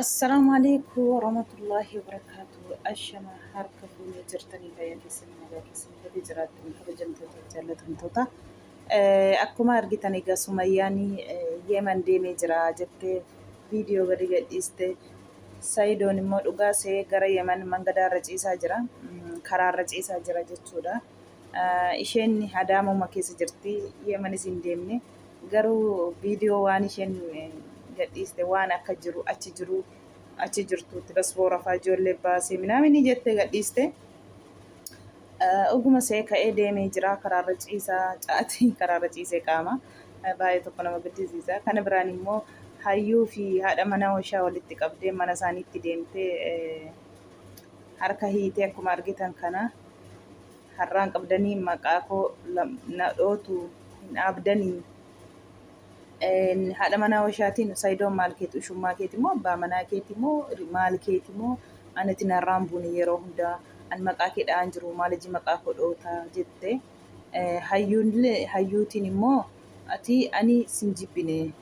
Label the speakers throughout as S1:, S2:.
S1: Assalaamu alaikum warahmatullaahi wabarakaatu. Ashama harka fuunee jirtanii fayyaa keessanii nagaa keessanii gadi jiraattanii kabajamtoota jaallatamtoota. Akkuma argitan egaa Sumayyaan Yeeman deemee jira jettee viidiyoo gadi gadhiiste. Sayidoon immoo dhugaa see gara Yeman mangadaarra ciisaa jira. Karaarra ciisaa jira jechuudha. Isheen Adaamuma keessa jirti. Yemanis hin deemne. Garuu viidiyoo waan isheen gadhiiste waan akka jiru achi jiru achi jirtuutti basboora faa ijoollee baasee minaaminii jettee gadhiiste. Oguma see ka'ee deemee jira karaarra ciisaa caatii karaarra ciisee qaama. Baay'ee tokko nama gaddisiisa. Kana biraan immoo hayyuu fi haadha manaa ishaa walitti qabdee mana isaaniitti deemtee harka hiitee akkuma argitan kana Har'aan qabdanii maqaa koo na dhootu hin dhaabdanii. Haadha manaa washaatiin Sayidoon maal keeti ushummaa keeti moo abbaa manaa keeti moo maal keeti moo anati narraan buune yeroo hundaa an maqaa kee dha'aan jiru maal iji maqaa koo dhoota jette. Hayyuunillee hayyuutiin immoo ati ani sin jibbine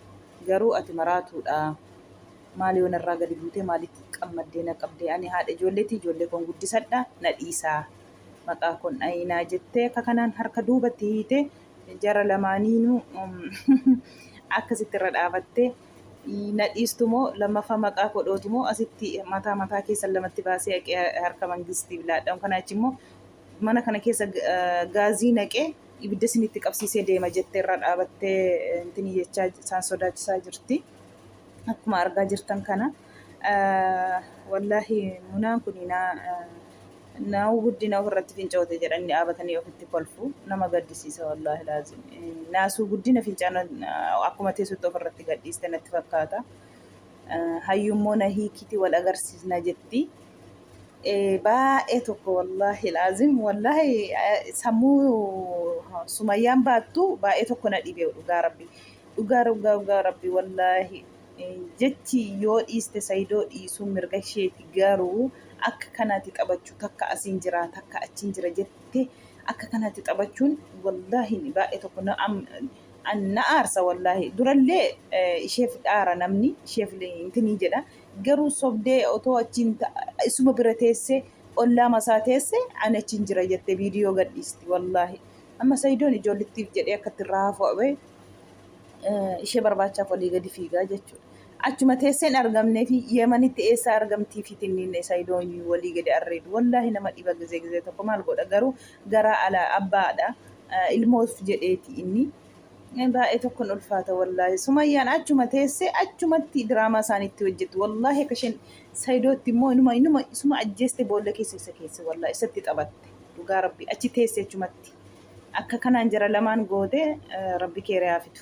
S1: garuu ati maraatuudha. Maal yoo narraa gadi buutee maalitti qammaddee na qabdee ani haadha ijoolleeti ijoollee koon guddisadha na dhiisaa. Maqaa koon dhayinaa jettee akka kanaan harka duubatti hiite jara lamaaniinuu akkasitti irra dhaabattee na dhiistu moo lammaffaa maqaa koo dhootu moo asitti mataa mataa keessan lamatti baasee haqee harka mangistiif laadhaan kana achi immoo mana kana keessa gaazii naqee ibidda isinitti qabsiisee deema jettee irra dhaabattee intinii jechaa isaan sodaachisaa jirti. Akkuma argaa jirtan kana wallaahi munaan kun naa Naahu guddina ofirratti fincoote jedhanii dhaabatanii ofitti kolfu. Nama gaddisiisa wallaahi laazim. Naasuu guddina fincaan akkuma teessutti ofirratti gadhiiste natti fakkaata. Hayyuummoo na hiikiti wal agarsiisna jetti. Baay'ee tokko wallaahi laazim wallaahi sammuu sumayyaan baattu baay'ee tokko na dhibe dhugaa rabbi. Dhugaa dhugaa dhugaa rabbi wallaahi. Jechi yoo dhiiste sayidoo dhiisuun mirga isheeti garuu akka kanaati taphachuu takka asiin jira takka achiin jira jette akka kanaatti taphachuun wallaahi baay'ee tokko na na aarsa wallaahi durallee isheef dhaara namni isheef intinii jedha garuu sobdee otoo achiin isuma bira teessee ollaa masaa teesse ani achiin jira jette viidiyoo gadhiisti wallaahi amma sayidoon ijoollittiif jedhee akkatti irraa hafu ishee barbaachaaf olii gadi fiigaa jechuudha. Achuma teesseen argamnee fi Yemanitti eessaa argamtii fi tinniin Sayidoon walii gadi arreedu. Wallaahi nama dhiba gizee gizee tokko maal godha garuu garaa ala abbaadha. Ilmoof jedheeti inni. Baay'ee tokkon ulfaata wallaahi. Sumayyaan achuma teessee achumatti diraamaa isaaniitti hojjetti. Wallaahi akka isheen Sayidootti immoo inuma inuma isuma ajjeeste boolla keessa isa keesse wallaahi isatti taphatte. Dhugaa rabbi achi teesse achumatti. Akka kanaan jara lamaan goote rabbi keere haa fidu.